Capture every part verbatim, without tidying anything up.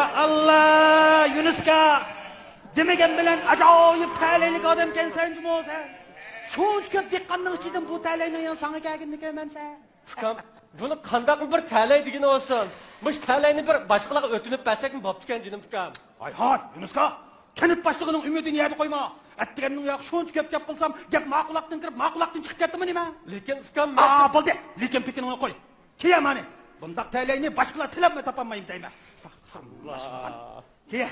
ئاللا، يۇنۇسكا! دېمىگەن بىلەن ئاجايىپ تەلەيلىك ئادەمكەنسەن جۇمۇ سەن. شۇنچە كۆپ دېھقاننىڭ ئىچىدىن بۇ تەلەينىڭ يەنە ساڭا كەلگىنىنى كۆرمەمسەن. ئۇكام، بۇنى قانداقمۇ بىر تەلەي دېگىنى بولسۇن. مۇشۇ تەلەينى بىر باشقىلارغا ئۆتۈنۈپ بەرسەكمۇ بوپتىكەن، جېنىم ئۇكام. ھاي ھاي، يۇنۇسكا! كەنت باشلىقىنىڭ ئۈمىدىنى يەردە قويما. ئەتىگەننىڭ ياق شۇنچە كۆپ گەپ قىلسام، گەپ ما قۇلاقتىن كىرىپ، ما قۇلاقتىن چىقىپ كەتتىمۇ نېمە؟ لېكىن ئۇكام، مەن ئا، بولدى. لېكىن پېكىنىڭنى قوي. كېيە مانى. بۇنداق تەلەينى باشقىلار تىلەپمۇ تاپالمايمەن دەيمەن. ئەستەغپۇرۇللا. كېيە.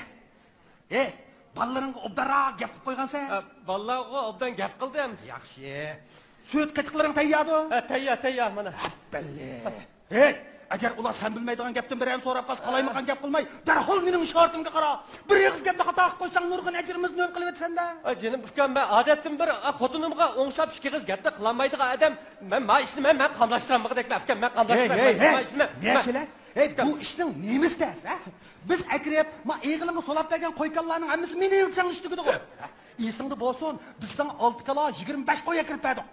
ھېي، بالىلىرىڭغا ئوبدانراق گەپ قىلىپ قويغانسەن. ھە، بالىلارغا ئوبدان گەپ قىلدىم. ياخشى. سۈت قېتىقلىرىڭ تەيياردۇ؟ ھە، تەييار، تەييار، مانا. ئەپپەللى. ھېي، ئەگەر ئۇلار سەن بىلمەيدىغان گەپتىن بىرەرنى سوراپ قالسا، قالايمىقان گەپ قىلماي، دەرھال مېنىڭ ئىشارىتىمگە قارا. بىر ئېغىز گەپنى خاتا قىلىپ قويساڭ، نۇرغۇن ئەجرىمىزنى ھۆل قىلىۋېتىسەن-دە. ئاي، جېنىم ئۇكام، مەن ئادەتتىن بىر، ئا، خوتۇنۇمغا ئوڭشاپ ئىككى ئېغىز گەپنى قىلالمايدىغان ئادەم. مەن ما ئىشنى مەن، مەن قاملاشتۇرالمىغۇدەكمەن ئۇكام، مەن قاملاشتۇرالمايمەن. ھېي، ھېي، ھېي، مەن، مەن، مەن، مەن. ھېي، بۇ ئىشنىڭ نېمىسى تەس، ھە؟ بىز ئەكىرىپ، ما ئېغىلىڭغا سولاپ بەرگەن قوي-كالىلارنىڭ ھەممىسى مېنىڭ يىلچاڭ ئىشلىگىدىغۇ. ئېسىڭدە بولسۇن، بىز ساڭا ئالتە كالا، يىگىرمە بەش قوي ئەكىرىپ بەردۇق.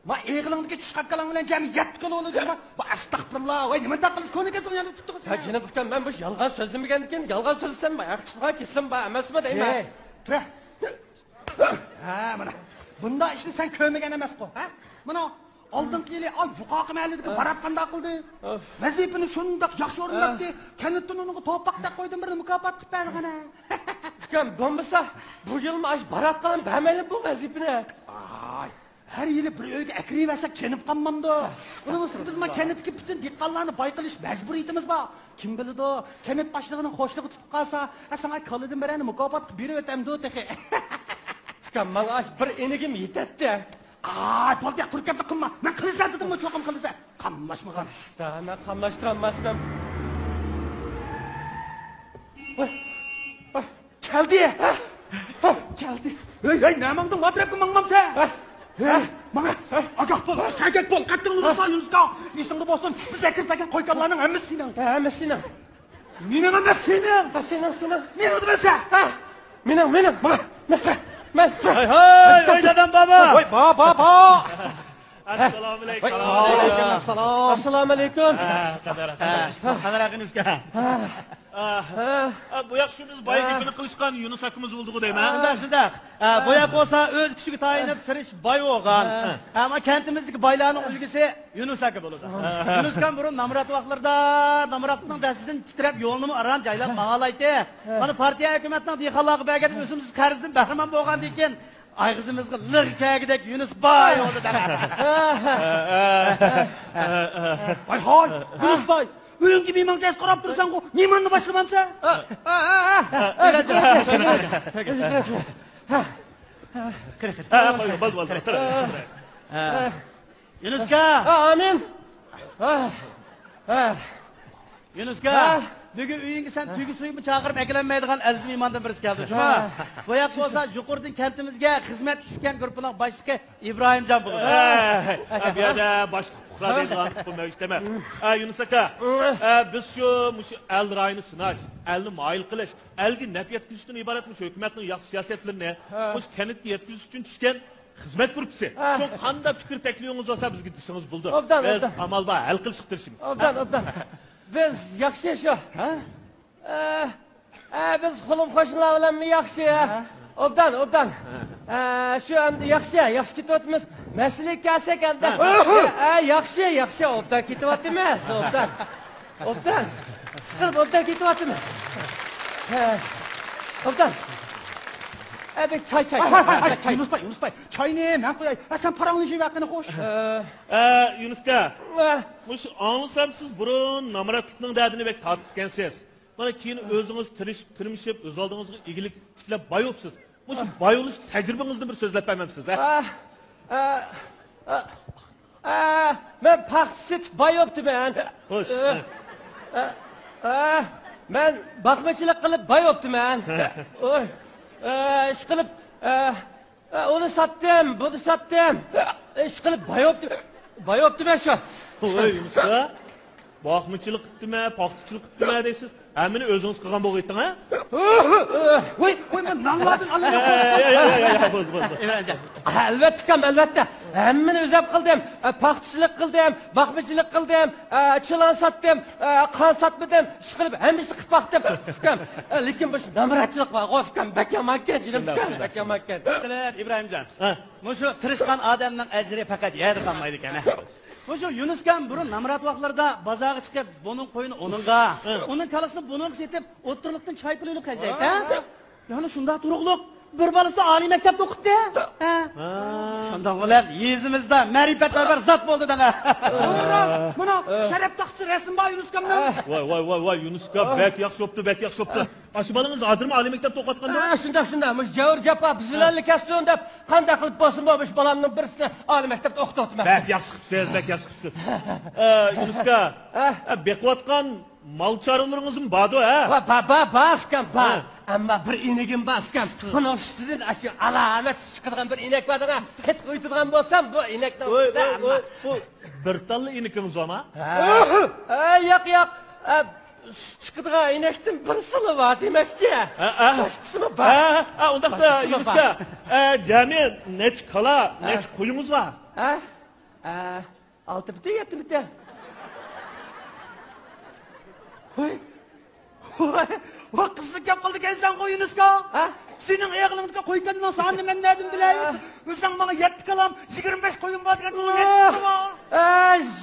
ما ئېغىلىڭدىكى چىشقاق كالاڭ بىلەن جەمئىي يەتتە كالا بولىدۇ. ما، ما، ئەستەغپۇرۇللا، ۋاي، نېمە دەپ قىلىسىز، كونا كەسىڭ يەنە تۇتتىغۇ سەن. ھە، جېنىم ئۇكام، مەن مۇشۇ يالغان سۆزلىمىگەندىكىن، يالغان سۆزلىسەم، ما، ھەق تۇتقان كېسىلىم بار ئەمەسمۇ دەيمەن. ھەي، تۇرە. ھە، مانا. بۇنداق ئىشنى سەن كۆرمىگەن ئەمەسقۇ، ھە؟ مانا، ئالدىنقى يىلى، ئاي، يۇقارقى مەھەللىدىكى بارات قانداق قىلدى؟ ۋەزىپىنى شۇنداق ياخشى ئورۇنداتتى. كەنتتىن ئۇنىڭغا توپاقتەك قويدىن بىرنى مۇكاپات قىلىپ بەرگەن، ھە؟ ئۇكام، بولمىسا، بۇ يىلمۇ ئاشۇ باراتقا بەرمەيلى بۇ ۋەزىپىنى. ئاي، ھەر يىلى بىر ئۆيگە ئەكىرىۋەرسەك چېنىپ قالمامدۇ؟ ئۇنىڭ ئۈستىگە بىز ما كەنتتىكى پۈتۈن دېھقانلارنى باي قىلىش مەجبۇرىيىتىمىز بار. كىم بىلىدۇ، كەنت باشلىقىنىڭ خۇشلۇقى تۇتۇپ قالسا، ھە، ساڭا كالىدىن بىرەرنى مۇكاپات قىلىپ بېرىۋېتەمدۇ تېخى. ئۇكام، ماڭا ئاشۇ بىر ئىنىگىم يېتەتتى. ئاي، بولدى، قۇرۇق گەپنى قىلما. مەن قىلىسەن دېدىمغۇ، چوقۇم قىلىسەن. قاملاشمىغان. ئىشتا، مەن قاملاشتۇرالماسمەن. ۋاي، ۋاي. كەلدى! كەلدى! ھەي، ھەي، نەماڭدىڭ؟ ما تەرەپكە ماڭمامسەن؟ ھەي، ماڭا! ئاگاھ بول، سەگەك بول، قەتتىڭ ئۇرۇسا يۇنۇسكا! ئېسىڭدە بولسۇن، بىز ئەكىرىپ بەرگەن قوي-كالىلارنىڭ ھەممىسى سېنىڭ! ھەممىسى سېنىڭ! مېنىڭ ئەمەس، سېنىڭ! سېنىڭ، سېنىڭ! مېنىڭ دېمەمسەن! مېنىڭ، مېنىڭ! ماڭا! مەن! ھەي، ھەي، ۋاي دادام بابا! ۋاي، با، با، با! ئەسسالامۇئەلەيكۇم. ۋەئەلەيكۇم ئەسسالام. ئەسسالامۇئەلەيكۇم. قەدىر، قەدىر. قەدىر ئاكىنىزكە. بۇ ياق شۇ بىز باي گېپىنى قىلىشقان يۇنۇس ئاكىمىز بولدىغۇ دەيمەن. شۇنداق، شۇنداق. بۇ ياق بولسا ئۆز كۈچىگە تايىنىپ تىرىشىپ باي بولغان. ئەمما كەنتىمىزدىكى بايلارنىڭ ئۈلگىسى يۇنۇس ئاكا بولىدۇ. يۇنۇس ئاكام بۇرۇن نامرات ۋاقىتلىرىدا نامراتلىقنىڭ دەستىدىن تىترەپ يولىنىمۇ ئاران جايلاپ ماڭالايتتى. مانا پارتىيە ھۆكۈمەتنىڭ دېھقانلارغا بەرگەن ئۆسۈمسىز قەرزىدىن بەھرىمەن بولغاندىن كېيىن ئاغزىمىزغا لىغ كەلگۈدەك يۇنۇس باي بولدى دەپ. ۋاي ھاي، يۇنۇس باي، ئۆيۈڭگە مېھمان كەلسە قاراپ تۇرساڭغۇ، مېھماننى باشلىمامسەن؟ قېنى، قېنى. ھە، قوي، بولدى، بولدى. يۇنۇسكا! ئامىن. يۇنۇسكا، ھە؟ بۈگۈن ئۆيۈڭگە سەن تۆگە سويۇپمۇ چاقىرىپ ئەكېلەلمەيدىغان ئەزىز مېھماندىن بىرسى كەلدى، جۇما. ھە. بۇ ياق بولسا يۇقىرىدىن كەنتىمىزگە خىزمەتكە چۈشكەن گۇرۇپپىنىڭ باشلىقى ئىبراھىمجان بولىدۇ. ھە، بۇ يەردە باشلىق پۇقرا دەيدىغان تۇخۇم مەۋجۇت ئەمەس. ھە، يۇنۇس ئاكا، ھە، بىز شۇ، مۇشۇ ئەل رايىنى سىناش، ئەلنى مايىل قىلىش، ئەلگە نەپ يەتكۈزۈشتىن ئىبارەت مۇشۇ ھۆكۈمەتنىڭ ياخشى سىياسەتلىرىنى، ھە، مۇشۇ كەنتكە يەتكۈزۈش ئۈچۈن چۈشكەن خىزمەت گۇرۇپپىسى. ھە. شۇ قانداق پىكىر تەكلىپىڭىز بولسا بىزگە دېسىڭىز بولىدۇ. ئوبدان، بىز ئوبدان. ئامال بار، ھەل قىلىشقا تىرىشىمىز. ئوبدان، ئوبدان. بىز ياخشى شۇ. ھە؟ ئە، ئە، بىز قولۇم قوشنىلار بىلەنمۇ ياخشى. ھە؟ ئوبدان، ئوبدان. ھە. ئە، شۇ ئەمدى ياخشى، ياخشى كېتىۋاتىمىز. مەسىلىگە كەلسەك ئەمدى. ھە. ئە، ئە، ياخشى، ياخشى، ئوبدان كېتىۋاتىمىز، ئوبدان. ئوبدان. ئىشقىلىپ ئوبدان كېتىۋاتىمىز. ھە. ئوبدان. ئە، بىر چاي، چاي، ھاي، ھاي، ھاي، چاي، ھاي، چاي. يۇنۇس باي، يۇنۇس باي، چاينى مەن قۇياي. ھە، سەن پاراڭنى ئىچىۋەرگىنە خوش. ھە. ئە، يۇنۇس ئاكا، ھە، مۇشۇ ئاڭلىسام سىز بۇرۇن نامراتلىقنىڭ دەردىنى بەك تارتىپتىكەنسىز. مانا كېيىن ئۆزىڭىز تىرىشىپ، تىرمىشىپ، ئۆز ئالدىڭىزغا ئىگىلىك تىكلەپ باي بوپسىز. مۇشۇ باي بولۇش تەجرىبىڭىزدىن بىر سۆزلەپ بەرمەمسىز، ھە؟ ئە، ئە، ئە، ئە، مەن پاختا سېتىپ باي بوپتىمەن. خوش. ئە، ئە، ئە، مەن باقمىچىلىق قىلىپ باي بوپتىمەن. ئوي، ئە، ئىشقىلىپ، ئە، ئە، ئۇنى ساتتىم، بۇنى ساتتىم. ئىشقىلىپ باي بوپتىم-، باي بوپتىمەن شۇ. ۋاي، يۇنۇس ئاكا، باقمىچىلىق قىپتىمەن، پاختىچىلىق قىپتىمەن دەيسىز. ھەممىنى ئۆزىڭىز قىلغان بولغىيتتىڭ، ھە؟ ۋوي، ۋوي، مەن نانلاردىن ئالايلى. يا، يا، يا، يا، بولدى، بولدى. ئەلۋەتتە، ئەلۋەتتە، ئەلۋەتتە. ھەممىنى ئۆزۈم قىلدىم. ئە، پاختىچىلىق قىلدىم، باقمىچىلىق قىلدىم، ئە، چىلان ساتتىم، ئە، قان ساتمىدىم، ئىشقىلىپ ھەممىسىنى قىلىپ باقتىم، ئۇكام. ئە، لېكىن بۇ نامراتچىلىق بارغۇ، ئۇكام، بەك يامانكەن، جېنىم ئۇكام، بەك يامانكەن. ئىشقىلىپ، ئىبراھىمجان، ھە. مۇشۇ تىرىشقان ئادەمنىڭ ئەجرى پەقەت يەردە قالمايدىكەن، ھە. مۇشۇ يۇنۇسكام بۇرۇن نامرات ۋاقىتلىرىدا بازارغا چىقىپ، بۇنىڭ قويىنى ئۇنىڭغا، ھە. ئۇنىڭ كالىسىنى بۇنىڭغا سېتىپ، ئوتتۇرىلىقتىن چاي پۇلى ئېلىپ خەجلەيتتى، ھە؟ يەنە شۇنداق تۇرۇقلۇق بىر بالىسى ئالىي مەكتەپتە ئوقۇپتۇ. ھە. ھە. شۇنداق بولۇپ يېزىمىزدا مەرىپەتپەرۋەر زات بولدى دەڭە. راست، مانا شەرەپ تاختىسى رەسىم بار يۇنۇسكامنىڭ. ۋاي، ۋاي، ۋاي، ۋاي، يۇنۇسكا بەك ياخشى بوپتۇ، بەك ياخشى بوپتۇ. ئاشۇ بالىڭىز ھازىرمۇ ئالىي مەكتەپتە ئوقۇۋاتقاندۇ؟ ھە، شۇنداق، شۇنداق. مۇشۇ جەۋھەر جاپا بىز بىلەنلا كەتسۇن دەپ، قانداق قىلىپ بولسۇنمۇ مۇشۇ بالامنىڭ بىرسىنى ئالىي مەكتەپتە ئوقۇتۇۋاتىمەن. بەك ياخشى قىپسىز، بەك ياخشى قىپسىز. ئە، يۇنۇسكا، ھە. ئە، بېقىۋاتقان مال چارۋىلىرىڭىزمۇ باردۇ، ھە؟ ۋا، بار، بار، بار، ئۇكام، بار. ھە. ئەمما بىر ئىنىكىم بار، ئۇكام. بۇنىڭ سۈتىدىن ئاشۇ ئالامەت سۈت چىقىدىغان بىر ئىنەك بار دەڭە. قېتىق ئۇيۇتىدىغان بولسام، بۇ ئىنەكنىڭ سۈتىدە، ئەمما بۇ بىر تاللا ئىنىكىڭىز بارمۇ؟ ھە. ھە، ياق، ياق. ئە، سۈت چىقىدىغان ئىنەكتىن بىرسىلا بار دېمەكچى. ھە، ھە. باشقىسىمۇ بار. ھە، ھە، ئۇنداقتا، باشقىسىمۇ يۇنۇسكا، بار. ئە، جەمئىي نەچچە كالا، ھە. نەچچە قويىڭىز بار؟ ھە؟ ئە، ئالتە پۈتۈن يەتتە پۈتۈن. ۋاي. ۋاي، ۋاي، قىزىق گەپ قىلىدىكەنسەنغۇ، يۇنۇسكا. ھە؟ سېنىڭ ئېغىلىڭدىكى قوي كانىنىڭ سانىنى مەن نەدىن بىلەي؟ ھە. ئۆزۈڭ ماڭا يەتتە كالام، يىگىرمە بەش قويۇم بار دېگەن. ھە. ھە،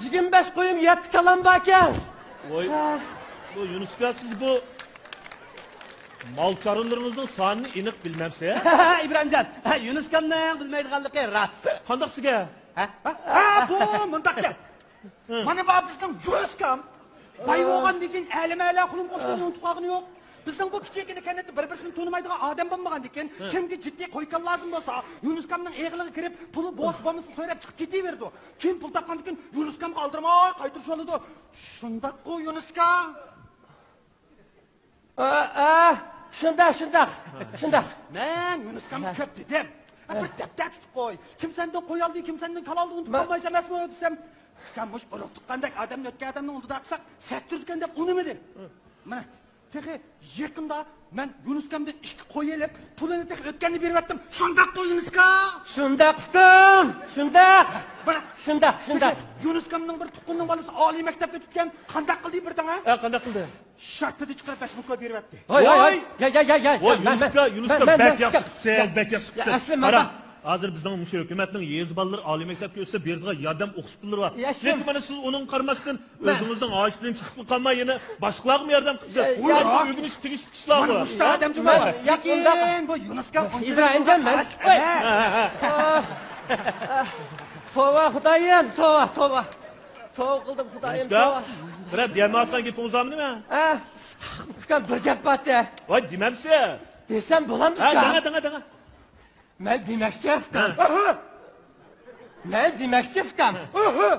يىگىرمە بەش قويۇم، يەتتە كالام باركەن. ۋاي، ھە. بۇ يۇنۇسكا، سىز بۇ مال چارۋىلىرىڭىزنىڭ سانىنى ئېنىق بىلمەمسىز؟ ئىبراھىمجان، ھە، يۇنۇسكامنىڭ بىلمەيدىغانلىقى راست. قانداق سىزگە؟ ھە؟ ھە، ھە، بۇ مۇنداق گەپ. ھە. مانا بار بىزنىڭ يۇنۇسكام. باي بولغاندىن كېيىن ئەلىم-ئەلا قۇلۇم-قوشنىنى ئۇنتۇپ قالغىنى يوق. بىزنىڭ بۇ كىچىككىنە كەنتتە بىر-بىرسىنى تونۇمايدىغان ئادەم بولمىغاندىكىن، ھە. كىمگە جىددىي قوي-كان لازىم بولسا، يۇنۇسكامنىڭ ئېغىلىغا كىرىپ، پۇلى بولسا بولمىسا سوراپ چىقىپ كېتىۋېرىدۇ. كېيىن پۇل تاپقاندىن كېيىن يۇنۇسكامغا ئالدىرىماي قايتۇرۇۋالىدۇ. شۇنداققۇ، يۇنۇسكا؟ ئا، ئا، شۇنداق، شۇنداق، شۇنداق. مەن يۇنۇسكامغا ھە. كۆپ دېدىم. ھە. بىر دەپتەر تۇتۇپ قوي. كىم سەندىن قوي ئالدى، كىم سەندىن كالا ئالدى ئۇنتۇپ قالمايسەن ئەمەسمۇ دېسەم، ئۇكام، مۇشۇ ئۇرۇق تۇغقاندەك ئادەمنى ئۆتكەن ئادەمنى ئۇندىداق قىلساق سەت تۇرىدىكەن دەپ ئۇنىمىدىم. مانا، تېخى يېقىندا مەن يۇنۇسكامدىن ئىككى قوي ئېلىپ، پۇلىنى تېخى ئۆتكەندە بېرىۋەتتىم. شۇنداققۇ، يۇنۇسكا؟ شۇنداق، ئۇكام، شۇنداق. بىراق، شۇنداق، شۇنداق. يۇنۇسكامنىڭ بىر تۇغقىنىنىڭ بالىسى ئالىي مەكتەپكە ئۆتۈپتىكەن. قانداق قىلدى بىردىڭ، ھە؟ ھە، قانداق قىلدى؟ شارتىدە چىقىرىپ بەش مىڭ كوي بېرىۋەتتى. ۋاي، ۋاي، ۋاي. يا، يا، يا، يا، ۋاي، يا، مەن، يۇنۇسكا، مەن، يۇنۇسكا، مەن، بەك مەن، ياخشى قىپسىز، بەك ياخشى قىپسىز. يا، ئەسلى مانا، مانا. ھازىر بىزنىڭ مۇشۇ ھۆكۈمەتنىڭ يېزا بالىلىرى ئالىي مەكتەپكە ئۆتسە بېرىدىغان ياردەم ئوقۇش پۇللىرى بار. يا، شۇ. لېكىن مانا سىز ئۇنىڭغا قارىماستىن، مەن ئۆزىڭىزنىڭ ھاجىتىدىن چىقىپمۇ قالماي، يەنە باشقىلارغىمۇ ياردەم قىلىسىز. يا، بۇ يا، ئۆگىنىش تېگىشلىك ئىشلار بۇ. مانا مۇشۇنداق ئادەم جۇمۇ. مەن، يا، لېكىن بۇ يۇنۇسكا ئىبراھىمجان، مەن، قاراش ئەمەس. توۋا، خۇدايىم، توۋا، توۋا. توۋا قىلدىم، خۇدايىم، توۋا. بىرەر دېيەلمەيۋاتقان گېپىڭىز بارمۇ نېمە؟ ھە؟ ئۇكام، بىر گەپ بار دە. ۋاي، دېمەمسىز؟ دېسەم بولامدۇ، ھە، ئۇكام؟ دەڭە، دەڭە، دەڭە. مەن دېمەكچى، ئۇكام. ھە. مەن دېمەكچى، ئۇكام. ھە.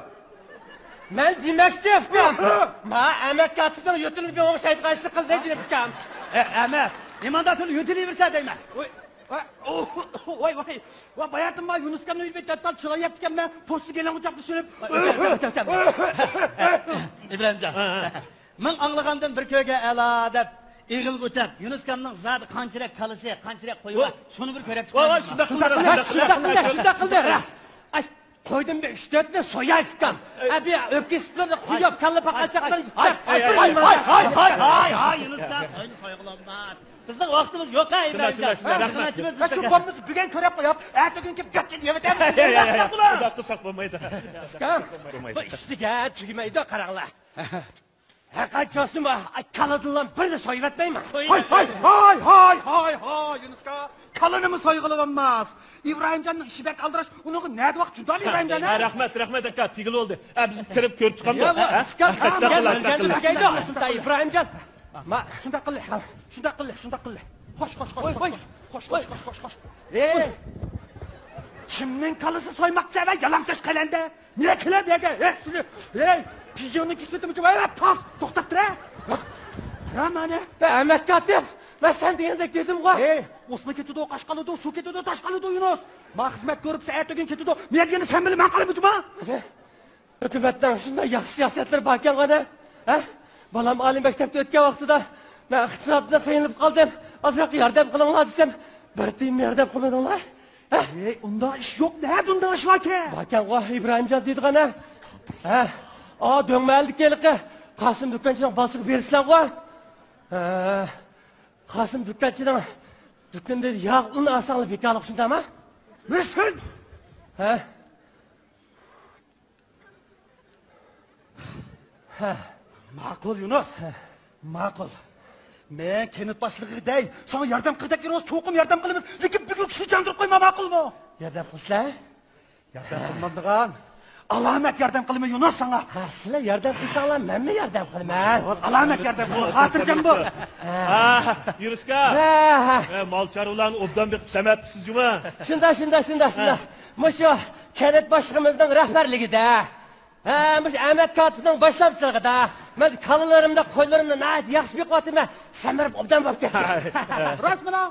مەن دېمەكچى، ئۇكام. ھە. ما ئەمەت كاتىپنىڭ يۆتىلىنى بىر ئوڭشايدىغان ئىشنى قىلدى، جېنىم ئۇكام. ئە، ئەمەت، نېمانداق تىل يۆتىلىۋېرسە دەيمەن. ۋاي، ۋاي، ۋاي، ۋاي، باياتىنما يۇنۇسكامنى ئۆيدە تەتتال چىلاي يەپتىكەنمەن، پوستى گېلىڭغا چاپلىشىپ. ئىبراھىمجان. مىڭ ئاڭلىغاندىن بىر كۆرگەن ئەلا دەپ، ئېغىلغا ئۆتەپ، يۇنۇسكامنىڭ زادى قانچىرەك كالىسى، قانچىرەك قويى بار، شۇنى بىر كۆرۈپ چىقىڭ. ۋاي، ۋاي، شۇنداق قىلدى، شۇنداق قىلدى، شۇنداق قىلدى، شۇنداق قىلدى، راست. ئاي، قويدىن بىر ئۈچ تۆتنى سوياي، ئۇكام. ئەبى ئۆپكە سۈتلىرىنى قۇيۇپ، كاللا پاقالچاقلىرىنى يۇتۇپ، ھاي، ھاي، ھاي، يۇنۇسكا، قوينى سويغىلى بولماس. بىزنىڭ ۋاقتىمىز يوق، ھە، شۇنداق، ئىبراھىمجان. شۇنداق، شۇنداق. ھە، شۇ بولمىسا بۈگۈن كۆرۈپ قويۇپ، ئەتىگۈن كېلىپ گەپ يەۋېتەمىز. ياق، ياق، ياق، قىلساق بولمايدۇ. ئۇكام، بۇ ئىش دېگەن تۈگىمەيدۇ، قاراڭلار. ھەرقانچە بولسىمۇ، ئاي، كالىدىنلا بىرنى سويۇۋەتمەيمەن. ھاي، ھاي، ھاي، يۇنۇسكا، كالىنىمۇ سويغىلى بولماس. ئىبراھىمجاننىڭ ئىشى بەك ئالدىراش، ئۇنىڭغا نەدە ۋاقىت چۈدىدۇ ئىبراھىمجان، ھە؟ ھە، رەھمەت، رەھمەت، ئاكا، تېگىلى بولدى. ھە، بىز كىرىپ كۆرۈپ چىقامدۇ؟ يا، ھە؟ ئۇكام، ئەستەغپۇرۇللا، ئەستەغپۇرۇللا. ئىبراھىمجان. ما، شۇنداق قىللى، شۇنداق قىللى، شۇنداق قىللى. خوش، خوش، خوش، خوش، خوش. خوش، خوش، خوش، خوش، خوش. ئەي! كىمنىڭ كالىسى سويماقچى ئەۋە، يالاڭتۆش قەلەندە؟ نېرە كېلە بۇ يەرگە؟ ھەي، سېنى، ھەي، پىژوننىڭ كىسمىتىمۇ جىم، ھەي، تاس، توختاپ تۇر، ھە. ھە، مانا. ئەمەت كاتىپ، مەن سەن دېگەندەك دېدىمغۇ. ھەي، ئوسما كېتىدۇ، قاش قالىدۇ، سۇ كېتىدۇ، تاش قالىدۇ، يۇنۇس. ما خىزمەت كۆرۈپ سائەت ئۆگۈن كېتىدۇ. نېرە دېگەندە سەن بىلەن مەن قالىمىزمۇ؟ ھە؟ ھۆكۈمەتنىڭ شۇنداق ياخشى سىياسەتلىرى باركەنغۇ، ھە؟ بالام ئالىي مەكتەپكە ئۆتكەن ۋاقتىدا مەن ئىقتىسادتىن قىينىلىپ قالدىم. ئازراق ياردەم قىلىڭلار دېسەم، بىر تىيىن ياردەم قىلمىدىڭلار. ھە؟ ئەي، ئۇنداق ئىش يوق. نەدە ئۇنداق ئىش باركەن؟ باركەنغۇ، ئىبراھىمجان دەيدىغان، ھە؟ ھە؟ ئا، دۆڭمەھەللىدىكى ھېلىقى قاسىم دۇكانچىنىڭ بالىسىغا بېرىپسىلەرغۇ؟ ھە. قاسىم دۇكانچىنىڭ دۇكىنىدا ياغ، ئۇن ئالساڭلار بىكارلىق شۇنداقمۇ؟ مەسكۇن! ھە؟ ھە. ماقۇل، يۇنۇس. ھە. ماقۇل. مەن كەنت باشلىقىغا دەي، ساڭا ياردەم قىلدەك يۈرۈۋاتسا چوقۇم ياردەم قىلىمىز. لېكىن بۈگۈن كىشىنى چاندۇرۇپ قويما، ماقۇلمۇ؟ ياردەم قىلسىلەر؟ ياردەم قىلمامدىغان. ئالامەت ياردەم قىلىمەن يۇنۇس ساڭا. ھە، سىلەر ياردەم قىلساڭلار، مەنمۇ ياردەم قىلىمەن. ئالامەت ياردەم قىلىمەن، خاتىرجەم بول. ھە، يۈنۈسكا. ھە، ھە. ئە، مال چارۋىلارنى ئوبدان بېقىپ سەمەپسىز جۇمۇ. شۇنداق، شۇنداق، شۇنداق، شۇنداق. ھە. مۇشۇ كەنت باشلىقىمىزنىڭ رەھبەرلىكىدە. ھە، مۇشۇ ئەمەت كاتىپنىڭ باشلامچىلىقىدا مەن كالىلىرىمنى، قويلىرىمنى ناھايىتى ياخشى بېقىۋاتىمەن. سەمرىپ ئوبدان بولۇپ كەتتى. راست مانا،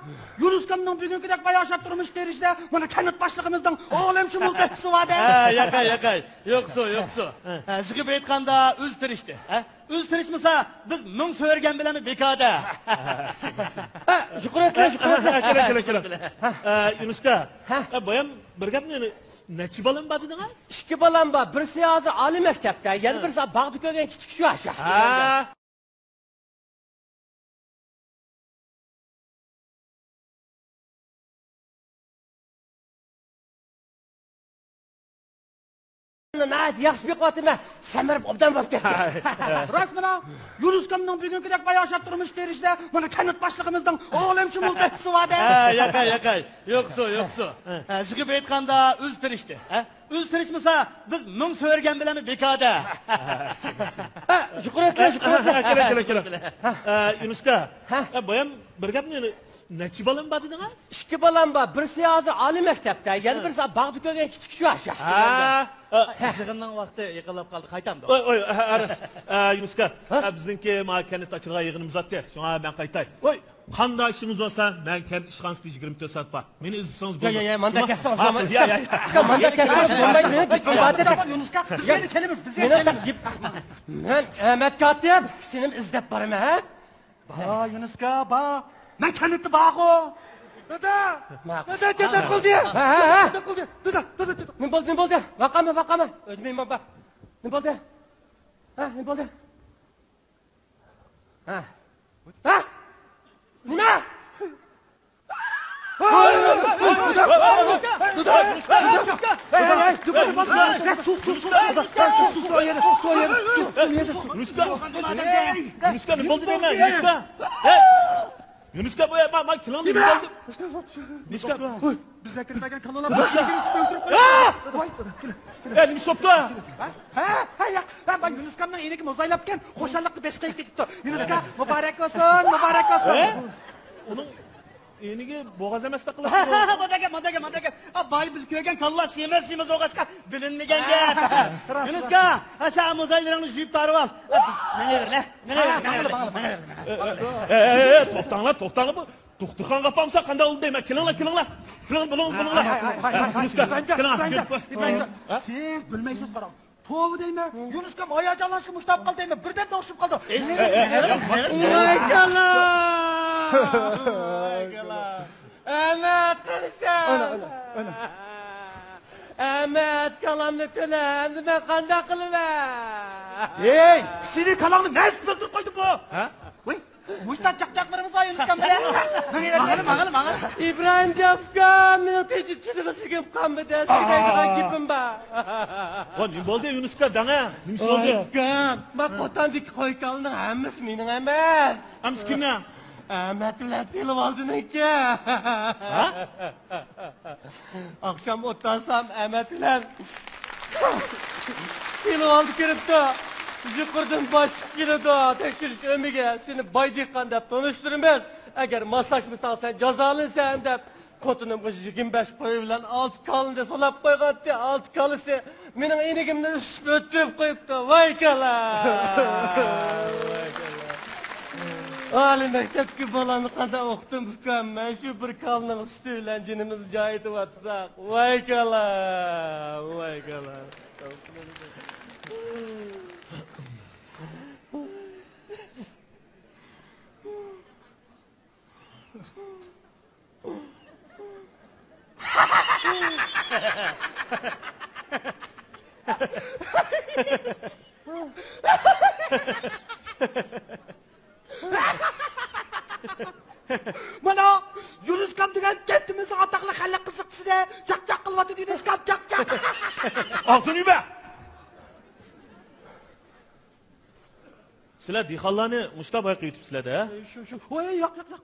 يۇنۇسكامنىڭ بۈگۈنكىدەك باياشات تۇرمۇش كۆرۈشىدە مانا كەنت باشلىقىمىزنىڭ ئالەمشۇمۇل تۆھپىسى بار-دە. ھە، ياقاي، ياقاي. يوقسۇ، يوقسۇ. ھە، زىغىپ ئېيتقاندا ئۆزى تىرىشتى. ھە؟ ئۆزى تىرىشمىسا، بىز مىڭ سۆرىگەن بىلەنمۇ بىكار-دە. ھە، شۈكرەتلەر، شۈكرەتلەر. ھە، كېلىڭ، كېلىڭ، كېلىڭ. ھە، يۇنۇسكا. ھە؟ ھە، بايام بىر گەپنى، نەچچە بالام بار دېدىڭىز؟ ئىككى بالام بار. بىرسى ھازىر ئالىي مەكتەپتە، يەنە بىرسى باغدا كۆرگەن كىچىك شۇ، شۇ. ھە. ناھايىتى ياخشى بېقىۋاتىمەن، سەمرىپ ئوبدان بولۇپ كەتتى. راست مانا، يۇنۇسكامنىڭ بۈگۈنكىدەك باياشات تۇرمۇش كۆرۈشىدە مانا كەنت باشلىقىمىزنىڭ ئالەمشۇمۇل تۆھپىسى بار-دە. ھە، ياقاي، ياقاي. يوقسۇ، يوقسۇ. ھە، زىغىپ ئېيتقاندا ئۆزى تىرىشتى. ھە؟ ئۆزى تىرىشمىسا، بىز مىڭ سۆرىگەن بىلەنمۇ بىكار-دە. ھە، شۈكرەتلەر، شۈكرەتلەر. ھە، كېلىڭ، كېلىڭ، كېلىڭ. ھە، يۇنۇسكا. ھە؟ ھە، بايام بىر گەپنى، نەچچە بالام بار دېدىڭىز؟ ئىككى بالام بار. بىرسى ھازىر ئالىي مەكتەپتە، يەنە بىرسى باغدا كۆرگەن كىچىك شۇ، شۇ. ھە. يىغىننىڭ ۋاقتى يېقىنلاپ قالدى، قايتامدۇ؟ ئوي، ئوي، ھە، راست. ئە، يۇنۇسكا، ھە؟ ئە، بىزنىڭكى ما كەنتتە ئاچىلغان يىغىنىمىز ئاتتى. شۇڭا مەن قايتاي. ئوي. قانداق ئىشىڭىز بولسا، مەن كەنت ئىشخانىسىدا يىگىرمە تۆت سائەت بار. مېنى ئىزدىسىڭىز بولىدۇ. يا، يا، مانداك كەتسىڭىز بولمايدۇ. يا، يا، يا. مانداك كەتسىڭىز بولمايدۇ. يۇنۇسكا، بىز يەنە كېلىمىز، بىز يەنە كېلىمىز. مەن ئەمەت كاتىپ، سېنى ئىزدەپ بارىمەن، ھە؟ با، يۇنۇسكا، با. مەن كەنتتە بارغۇ. دادا! دادا، جادا قىلدى! ھە، ھە، ھە. جادا قىلدى! دادا، دادا، جادا. نېمە بولدى، نېمە بولدى؟ ۋاقامە، ۋاقامە. ئۆلمەيمەن، با. نېمە بولدى؟ ھە، نېمە بولدى؟ ھە؟ ھە؟ نېمە؟ يۇنۇسكا! يۇنۇسكا، نېمە بولدى دەيمەن، يۇنۇسكا؟ ھەي! يۇنۇسكا، بۇ، ما، ما، كېلىڭ، نېمە بولدى؟ يۇنۇسكا. بىز ئەكىرمىگەن كالىلار باشقا بىرسى ئۆلتۈرۈپ قويدى. ۋاي! ئەي، نېمە ئىش بوپتۇ؟ ھە؟ ھە، ھە، يا، ھە، مانا يۇنۇسكامنىڭ ئېنىكى مۇزايلاپتىكەن، خۇشاللىقتا بېشى قېيىپ كېتىپتۇ. يۇنۇسكا، مۇبارەك بولسۇن، مۇبارەك بولسۇن. ھە؟ ئۇنىڭ ئېنىكى بوغاز ئەمەس دەپ قىلىپتۇ. مانداق گەپ، مانداق گەپ، مانداق گەپ. ئا، بايا بىز كۆرگەن كالىلار سېمىز، سېمىز بولغاچقا بىلىنمىگەن گەپ. راست، يۇنۇسكا، راست. ھە، سەن مۇزايلىرىڭنى يۇيۇپ تارىۋال. ھە، بىز مېڭىۋېرىلە، مېڭىۋېرىلە، مېڭىۋېرىلە. ئە، ئە، ئە، توختاڭلار، توختاڭلار، بۇ دوختۇرخانىغا ئاپارمىسا قانداق بولىدۇ دەيمەن. كېلىڭلار، كېلىڭلار. كېلىڭ، بۇلۇڭ، بۇلۇڭلار. ھاي، ھاي، ھاي، ھاي، ھاي. يۇنۇسكا، ئىبراھىمجان، كېلىڭ. ئىبراھىمجان، ئىبراھىمجان. ھە؟ سىز بىلمەيسىز، قاراڭ. توۋا دەيمەن. يۇنۇسكام ھاياجانلانسا مۇشتاپ قال دەيمەن. بىردەم توختىشىپ قالدى. ئەي، ئەي، ئەي، ئەي، ئەي. ۋاي كالا! ۋاي كالا! ئەمەت قىلسەن! ئەنە، ئەنە، ئەنە. ئەمەت كالامنى تۆلە، ئەمدى مەن قانداق قىلىمەن؟ ھەي، سېنىڭ كالاڭنى مەن سۈپۈرۈپ قويدۇم بۇ. ھە؟ ۋاي. مۇشۇنداق چاقچاقلىرىمىز بار يۇنۇسكام بىلەن. ماڭىلى، ماڭىلى، ماڭىلى. ئىبراھىمجان ئۇكام، مېنىڭ تېخىچە چىدىغۇسىم كەلمىدى، سىزگە دەيدىغان گېپىم بار. ۋا، نېمە بولدى يۇنۇسكا داڭا؟ نېمە ئىش بولدى؟ ئۇكام، ما قوتاندىكى قوي كالىنىڭ ھەممىسى مېنىڭ ئەمەس. ھەممىسى كىمنىڭ؟ ئەمەت بىلەن تىلىۋالدىنىڭكى. ھە؟ ئاخشام ئوت تارتسام، ئەمەت بىلەن تىلىۋالدى كىرىپتۇ. يۇقىرىدىن باشلىق كېلىدۇ، تەكشۈرۈش ئۆمىكى، سېنى باي دېھقان دەپ تونۇشتۇرىمىز. ئەگەر ماسلاشمىساڭ، سەن جازالىنىسەن دەپ، خوتۇنۇمغا يىگىرمە بەش قوي بىلەن ئالتە كالىنى سولاپ قويغانتى. ئالتە كالىسى مېنىڭ ئىنىكىمنى ئۈسۈپ ئۆتۈپ قويۇپتۇ. ۋاي كالا! ئالىي مەكتەپكە بالامنى قانداق ئوقۇتتۇم ئۇكام؟ مەن شۇ بىر كالىنىڭ سۈتى بىلەن جېنىمىزنى جايىتىۋاتساق. ۋاي كالا! ۋاي كالا! مانا، يۇنۇسكام دېگەن كەنتىمىزنىڭ ئاتاقلىق خەلق قىزىقچىسى، جاق-جاق قىلىۋاتىدۇ يۇنۇسكام، جاق-جاق. ئاغزىنى يۇمە! سىلەر دېھقانلارنى مۇشۇنداق بايقىۋېتىپسىلەر-دە. شۇ، شۇ. ۋاي، ياق، ياق، ياق.